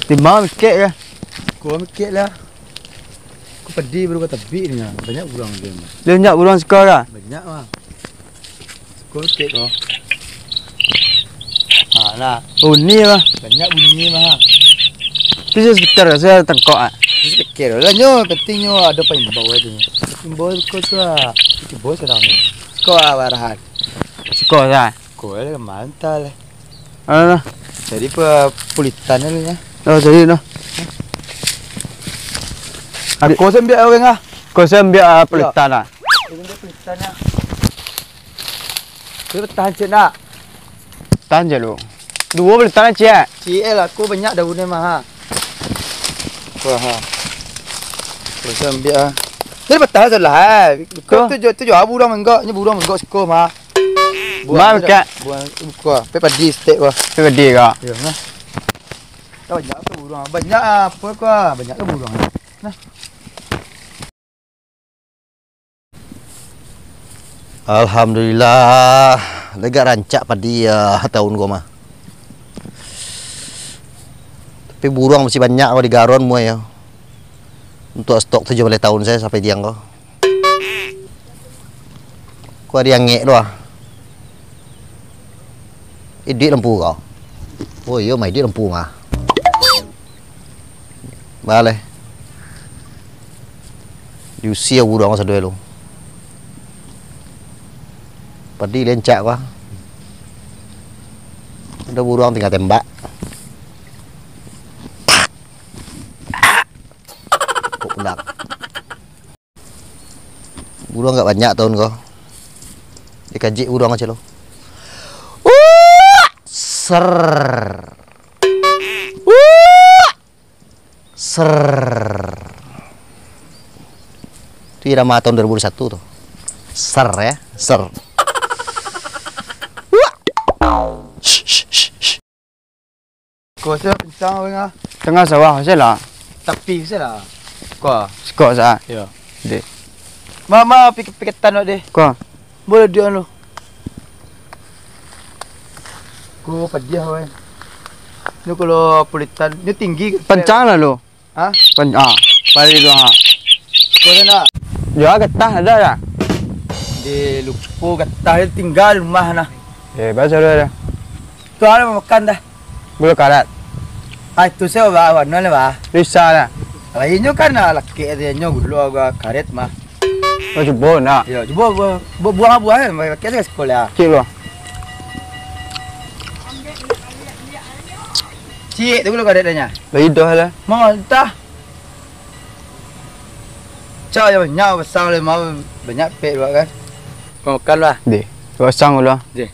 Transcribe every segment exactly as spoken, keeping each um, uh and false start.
Limo mikek ka? Ko mikek lah. Ko padi baru ka tabik ni, banyak buruang tu. Banyak buruang siko ka? Banyak, mah. Siko mikek ko. Ha, lah. Bunyi, mah. Banyak bunyi, mah. Tu sekitar, saya tengkok, ah. Sekitar lah, nyo, penting nyo ado paimbau aja. Paimbau ko tu, ah. Itu bos kadang ni. Ko, ah, warahan. Siko, sa. Ko lah, mantap lah. Alah. Jadi, pa-, pulitan lah ni, ya. Oh, jadi, no. Aku sambiak orang, ah. Ko sambiak, ah, pulitan, ah. Ko sambiak pulitan, ah. Ko tahan cik nak? Tahan je lu. Duo pulitan, ah, cik. Cik, eh, lah, ko banyak daun ni, mah, ha. Wah, ha. Ko sambiak, ah. Jadi, patah salah, eh. Ko tu jo, tu jo, ah, buruang menggok. Ni buruang menggok siko, mah. Buang Ma, je, Kak. Buang, buka. Pe padi stek gua. Pe padi, Kak. Ya, nah. Banyak tu buruang. Banyak apa kau? Banyak tu buruang. Nah. Alhamdulillah, agak rancak padi, ya, tahun gua mah. Tapi buruang masih banyak kau di garon mua ya. Untuk stok tujuah baleh tahun saya sampai tiang kau. Ko ado angek tu ah. Iduik lampu kau. Oh iyo, mah iduik lampu mah. Baleh. Diusia buruang sado lu. Padi lencak kau. Ado buruang tinggal tembak. Kok pulang. Buruang agak banyak tahun ko. Dikajik buruang macam tu. Uak! Ser. Uak! Ser. Itu irama tahun dua ribu dua puluh satu tu. Ser ya, ser. Uak! Shh, shh, shh, shh. Ko sia kencang weng ah. Tangah sawah sia lah. Tapi sia lah. Ko. Siko sa. Yo. Deh. Mama pikir-pikir tanok deh. Ko. Boleh dia anu. Ko padiah weng. Ni kalau pulitan, ni tinggi. Pancang lah lo. Ha? Pan-, ah, padi tu, ha. Ko ni nak? Yo, getah ado dak? Di lupo getah tingga di rumah nah. Eh, biaso dah. Tu ado makan dah. Gulo karet. Ah, itu sia ba, warna ni ba. Bisa lah. Lain nyo kan lah, lakek dia nyo gulo gua karet mah. Oh, cubo nak. Yo, cubo bu-, bu-, buang buah kan, lakek sia sekolah. Cik lo. Cik tu gulo karet dia. Lai dah lah. Mantah. Cak je banyak pasang le, mau banyak pek dua kan. Kau makan lah. Deh, pasang lo. Deh.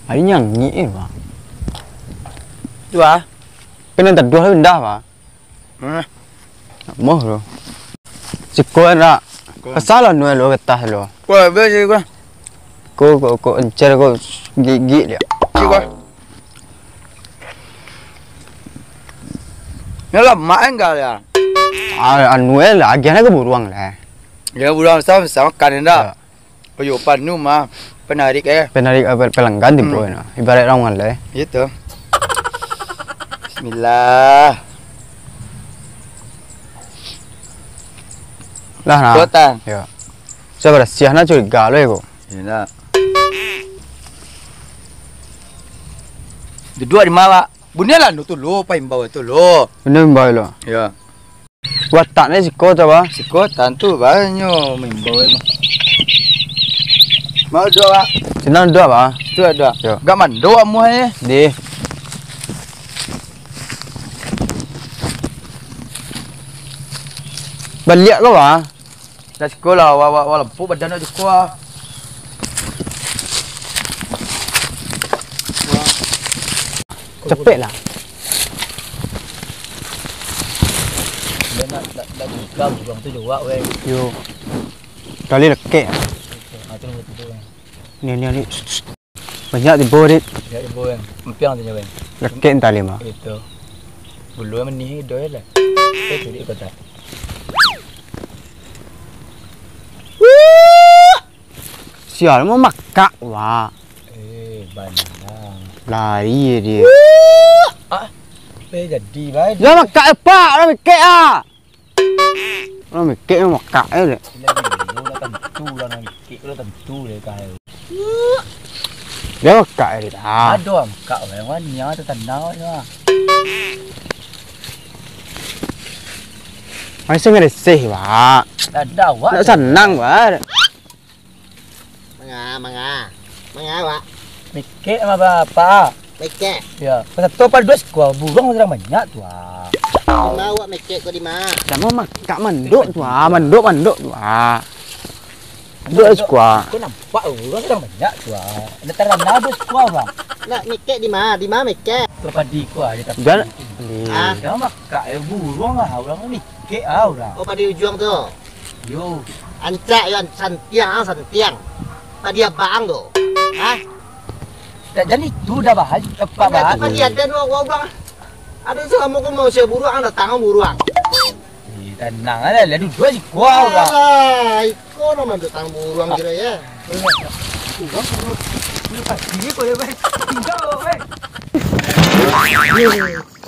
Ari nyangik eh, Bang. Tu ah. Kena teduh lah indah, Bang. Mana? Moh lo. Siko nak. Kesal lah nu lo getah lo. Kau habis je kau. Ko, ko, ko encer ko gigik dia. Cik kau. Ni lah mak enggak ya. Ah, anu eh lah, agian ke buruang lah. Ya buruang sama sama kan enggak. Ya. Oh yo, panu mah, penarik eh. Penarik, eh, pe-, pelanggan tibo Hmm. Nah. Ibarat orang malai. Gitu. Bismillah. Lah nah. Kuatan. Ya. Saya bersiah nah curiga lo ya ko. Ya nak. Duduk di mana? Bunyi lah nu tu lo, paimbau tu lo. Bunyi imbau lo. Ya. Wataknyo siko tu, Bah? Siko tantu banyo maimbau emang. Mau duo, Pak? Sinan duo, Bah? Situ ado. Yo. Gak mando amuah eh. Di. Baliak ko, Bah? Dah siko lah, wa, wa, wa lempuk badan dah siko ah. Capek lah. Dia nak, nak, nak buka buang tu juak weh. Yo. Kali lekek. Ah, tu nombor tiga weh. Ni, ni, ni. Banyak tibo, Rit. Banyak tibo weh. Empiang tu weh. Lekek entah lima. Itu. Bulu manih do lah. Eh, tu di kota. Sial, mau makak, wak. Eh, banyak. Lari dia. Ah. Eh, jadi bae. Jan makak, eh, Pak, lah mikek ah. Lah mikek, makak, eh, dek. Lah, lah tantu, lah mikek, lah tantu, dek, kae. Jan makak, eh, dek, ah. Aduh, makak, weh, wani, ah, tu tanang, weh, ah. Masih ngereseh, Pak. Dah, dah, awak. Nak sanang, Pak. Manga, manga. Manga, Wak? Mikek sama bapak. Mikek? Ya. Pas satu apa dua sikuah, buruang sadang banyak tu, ah. Di ma, Wak, mikek ko di ma? Samo makak mandok tu, ah. Mandok, mandok tu, ah. Mandok sikuah. Kau nampak buruang sadang banyak tu, ah. Nak tarana dua sikuah, Bang. Nak mikek di ma? Di ma mikek? Kau padi ko aja tapi. Jan. Ah. Jan makak, eh, buruang lah, urang mikek ah, urang. Oh, padi ujuang tu. Yo. Ancak yo, santiang, ah, santiang. Padi abang tu. Hah? Tak jadi tu dah, Bah. Cepat, Bah. Padi ada dua, dua urang. Ada selama ko manusia buruang, datang buruang. Eh, tenang aja lah, duduk di kuah, Bah. Alah, iko nama datang buruang kira ya. Urang, urang. Ini pasti ni kau, Bah. Tinggal, Bah.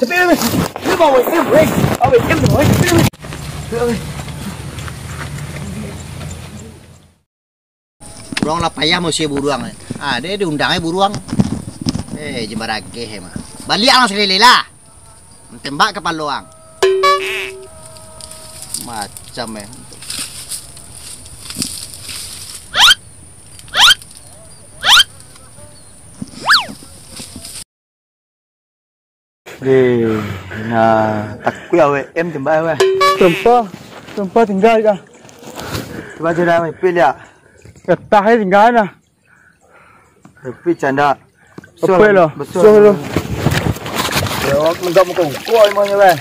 Tapi, eh, lu bawa M, weh. Bawa M tu, weh. Urang lah payah manusia buruang, eh. Ah, dia diundang, eh, buruang. Eh, jembarageh, eh, mah. Baliak lah sakali lah. Tembak kapalo ang. Macam, eh. Deh, nah, takuik awak M tembak awak. Sumpah, sumpah tinggal dah. Cuba je dah, pil ya. Getah je tinggal dah. Tapi canda. Apa lah? Betul. Suh lu. Ya, awak mendak muka ungkuk emangnya, weh.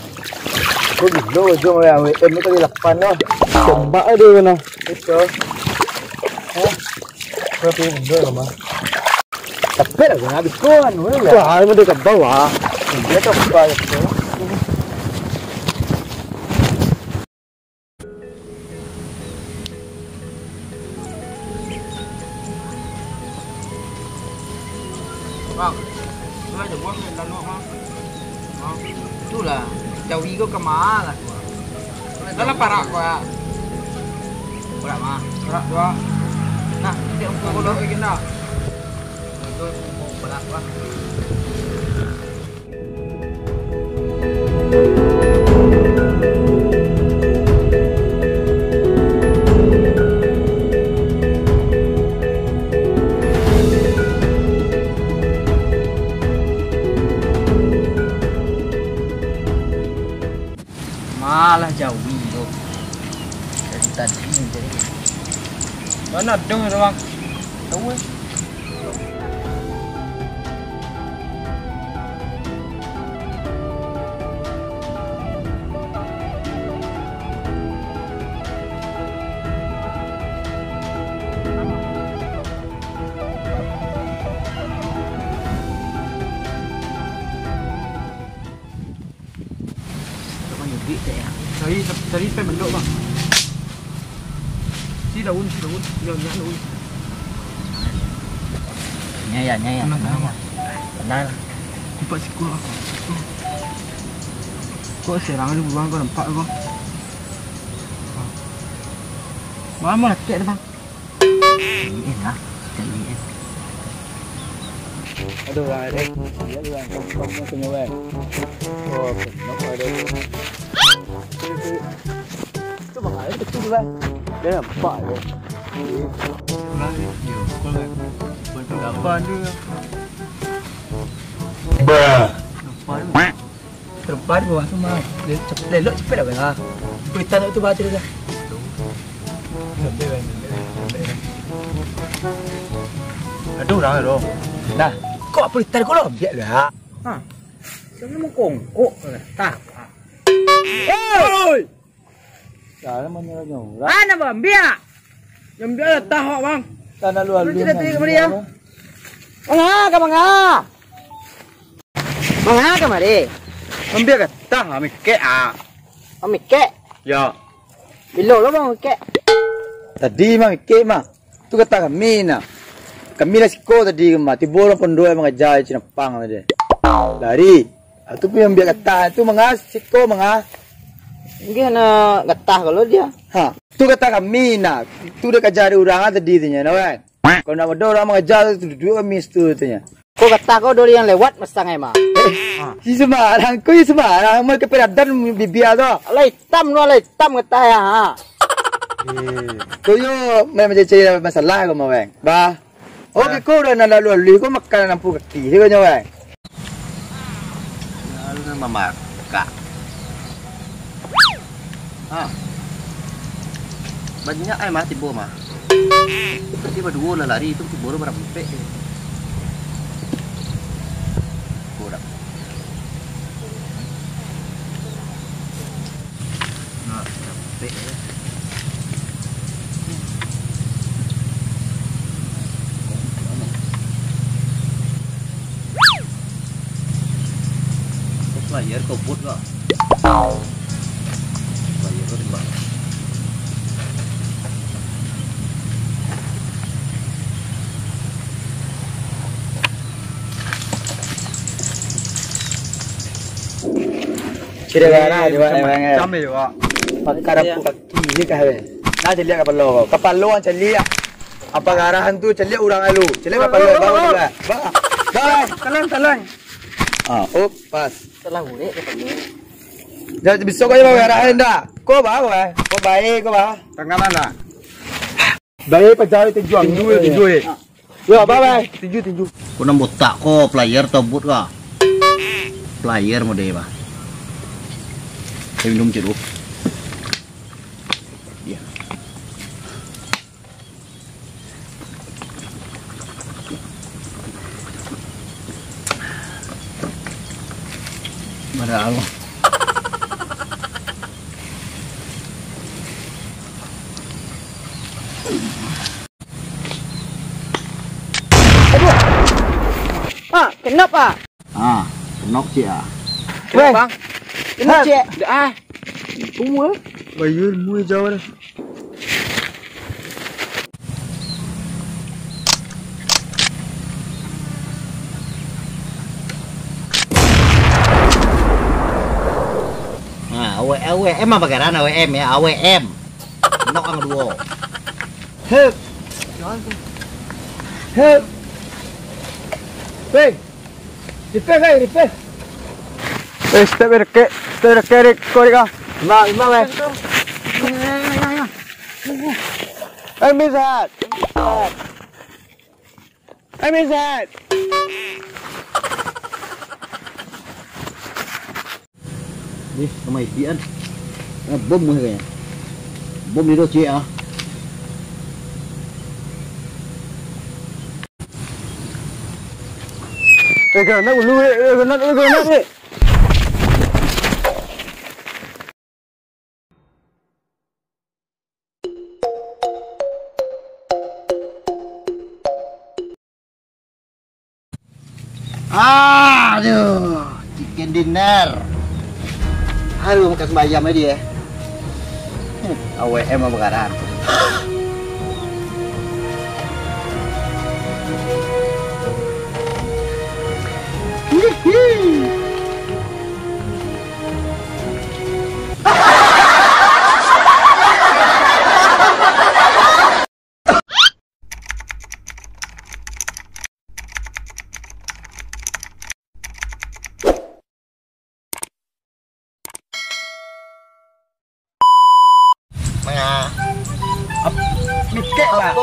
Kau gilo je, weh. Awak M ni tadi lapan lah. Tembak aja, weh, nah. Betul. Hah? Kau pergi mundur, mah. Tapi lah, nak habis kau, anu, ya. Wah, ini dia ke bawah. Dia tak buka, ya, betul. Bang, tu lah jaguang yang lalu, ha? Ha? Tu lah, jawi ko ka ma lah tu, ha? Dah lah parak ko, ha? Parak ma? Parak tu, ha? Nah, tiap ungkup ko lagi dah. Itu ungkup parak tu, ha? Malah jauh tu. Dari tadi ni jadi. Mana dong tu, Bang? Tahu, eh? Tukang nyubik tak ya? Cari, cari pen mendok, Bang. Si daun, si daun. Yo, yo, daun. Nya, ya, nya, ya. Tenang, tenang, tenang. Tenang. Kumpat siko lah. Kok serang ni buruang kau nampak kau? Bang, mau letak dah, Bang. Ini lah, kita ini. Aduh, lah, deh. Dia tu lah, kau, kau, kau punya, weh. Oh, kenapa ada tu? Tu, tu. Tu bang, ada betul tu, bang. Dia nampak je. Lah, dia, dia, kau, kan. Buat tu gambar tu, kan. Bruh. Nampak tu. Terlepas di bawah tu, mah. Dia cep-, lelok cepet dah, bang. Kuitan tu baca dia dah. Ada orang tu. Nah, kok kuitan kau lah ambil lah? Ha. Jangan mengkongkok lah. Tah. Oi! Oi! Salah manyuruh orang. Mana bang? Biak. Yang biak lah tahu, bang. Tanah lu alun. Cerita tadi kemari, ya. Manga, ka manga? Manga kamari? Ambiak gatah, mikek, ah. Oh, mikek? Ya. Bilo lo, bang, mikek? Tadi mah mikek mah. Tu gatah kami nah. Kami lah siko tadi mah. Tibo urang pondok yang mangaja Cinapang tadi. Lari. Ah, tu pun yang biak gatah tu manga, siko manga. Mungkin nak gatah kalau dia. Ha, tu gatah kami nah. Tu dah kaja dek urang ah tadi tu nyo, nah, kan. Kalau nak bodoh urang mangaja tu, duduak kami situ tu nyo. Ko gatah ko dari yang lewat masang ai mah. Si sembarang, ko si sembarang, amal keperadan bibia tu. Alah itam tu, alah itam gatah ya, ha. Ko yo memang cari masalah ko mah, Bang. Bah. Oh, beko udah nan lalu-lalu ko makan nampu kaki, siko nyo, Bang. Lalu nan mamakak. Ha. Banyak ai mah tibo mah. Tadi baduo lah lari tu, tibo lah barampek. Tibo dah. Nah, berampek je. Player kau buat gak? Player kau tembak. Ciri darah di mana, Bang, eh? Macam je, Pak. Pakar apa kaki je kah, eh? Nah, caliak kapalo. Kapalo ang caliak. Apa garahan tu, caliak urang lalu. Caliak kapalo, bang, bang. Bang. Bang. Talang, talang. Ah, op, pas. Salah urek kapalo. Dah bisa kau je, bang, garahan dah. Kau bang, eh? Kau baik, kau bang. Tangah mana? Baik, pajawai tujuan. Tujuh, tujuh, eh. Yo, bye-bye. Tinju, tinju. Ko nan botak ko, player atau bot ko? Player mode, bah. Saya minum ciek dulu. Iya. Barang. Aduh. Ah, kenok, ah. Ah, kenok ciek, ah. Weh. Bang. Kenok ciek. Dah, ah. Bayar ilmu jauh dah. Nah, A W M, A W M apa karan A W M ya? A W M. Nok ang duo. Hup. Hup. Weh. Repair, weh, repair. Eh, step weh, dekek. Step dekek, dek. Kau, dek, ah. Imam, imam, weh. Eh, Mizat. Eh, Mizat. Ni, sama ipian. Ah, bom kayaknya. Bom ni tu, cik, ah. Eh, granat dulu, eh, eh, granat, eh, granat, eh. Aduh, chicken dinner. Aduh, makan sembayam tadi, eh. Hmm, A W M apa karan? Manga. Ap-, mikek lah.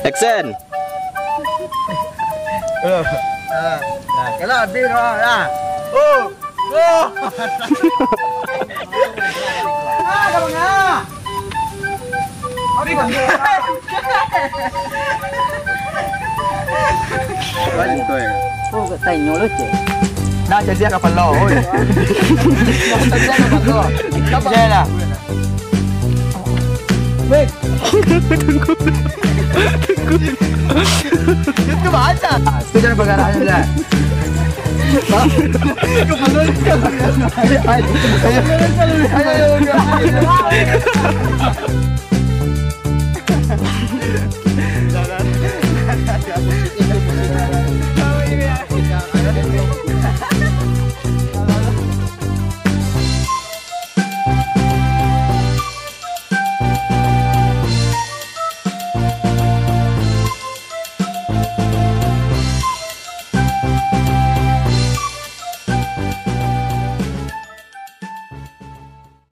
Action. Nah, kalau habis dah, dah. Oh. Oh. Ah, dah manga. Habis, habis. Oh, kau tanyo lo, cek. Nah, jadi kapalo, oi. Nah, jadi kapalo. Apa? Janganlah. Weh. Itu baca. Ah, itu jangan bergerak aja dah. Kepala ikan. Ayo, ayo, ayo, ayo, ayo, ayo.